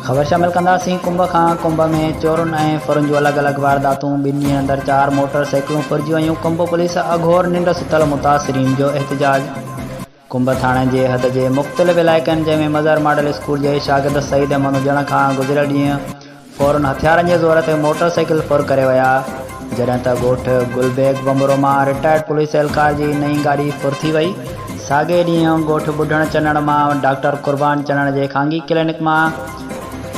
خبر شامل ڪنداسين ڪنب کان، ڪنب ۾ چورن ۽ ڦرن جون الڳ الڳ وارداتون، ٻن ڏينهن اندر چار موٽر سائيڪلون ڦرجي ويون، ڪنب پوليس اگهور ننڊ ستل متاثرين جو احتجاج، ڪنب ٿاڻي جي حد جي مختلف علائقن جنهن ۾ مظهر ماڊل اسڪول جي شاگرد سعيد احمد هجڻ کان گذريل ڏينهن ڦورن هٿيارن جي زور تي موٽر سائيڪل ڦر ڪري ويا، جڏهن ته ڳوٺ گل بيگ ڀنڀرو مان رٽائرڊ پوليس اهلڪار جي نئين گاڏي ڦر ٿي وئي، ساڳئي ڏينهن ڳوٺ ٻڍڻ چنڙ مان ڊاڪٽر قربان چنڙ جي خانگي ڪلينڪ مان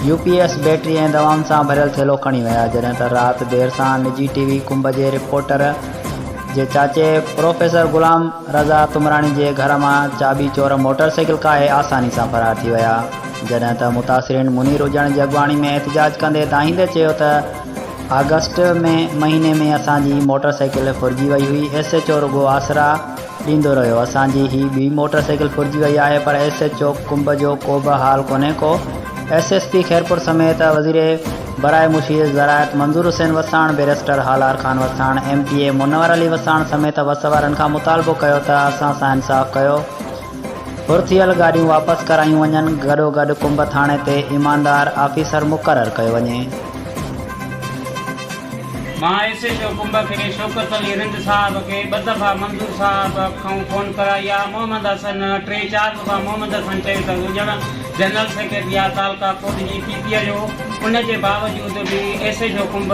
يو پي ايس بيٽري ۽ دوائن سان ڀريل ٿيلهو کڻي ويا، جڏهن ته رات دير سان نجي ٽي وي ڪنب جي رپورٽر جي چاچي پروفيسر غلام رضا تمراڻي جي گهر مان چاٻي چور موٽر سائيڪل ڪاهي آساني سان فرار ٿي ويا. جڏهن ته متاثرين منير اڄڻ جي اڳواڻي ۾ احتجاج ڪندي دانهيندي چيو ته آگسٽ ۾ مهيني ۾ اسان جي موٽر سائيڪل ڦرجي وئي هئي ايس ايڇ او رڳو آسرا ڏيندو رهيو اسان جي هي ٻي موٽر سائيڪل ڦرجي وئي آهي پر ايس ايڇ او ڪنب جو ڪوبه حال ڪونهي ڪو ايس ايس پي خيرپور سميت وزير برائي مشير زراعت Manzoor Hussain Wassan barrister Halar Khan Wassan M P A Munawar Ali Wassan سميت وس وارن کان مطالبو ڪيو ته اسان سان انصاف ڪيو ڦر ٿيل گاڏيون واپس ڪرايون وڃن، گڏوگڏ ڪنب ٿاڻي تي ايماندار آفيسر مقرر ڪيو وڃي. مان ايس ايڇ او ڪنب کي شوڪت علي رند صاحب کي ٻه دفعا منظور صاحب کان فون ڪرائي آ محمد حسن ٽي چار دفعا محمد حسن چيو ته هجڻ جنرل سيڪريٽري آ تعلقه ڪوٽجي پي پي جو ان جي باوجود به ايس ايڇ او ڪنب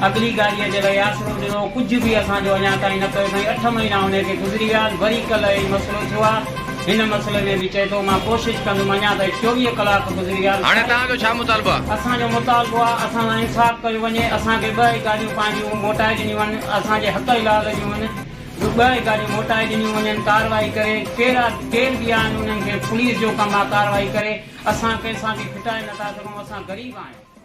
اڳلي گاڏيء جي لاء آسرو ڏنو، ڪجهه به اسان جو اڃا تائين نه ڪيو اٿائين، اٺ مهينا انهيء کي گذري ويا آهن، وري ڪلهه هي مسئلو ٿيو آهي، هن مسئلي ۾ به چئي ٿو مان ڪوشش ڪندم، اڃا تائين 24 ڪلاڪ گذري ويا آهن، هاڻي توهان جو ڇا مطالبو آهي؟ اسان جو مطالبو آهي اسان سان انصاف ڪيو وڃي، اسان کي ٻه ئي گاڏيون پنهنجون موٽائي ڏنيون وڃن، اسان جي حق حلال جون آهن، ٻه ئي گاڏيون موٽائي ڏنيون وڃن، ڪارروائي ڪري ڪهڙا ڪير به آهن انهن کي پوليس جو ڪم آهي ڪارروائي ڪري، اسان ڪنهن سان به ڦٽائي نٿا سگهون، اسان غريب آهيون.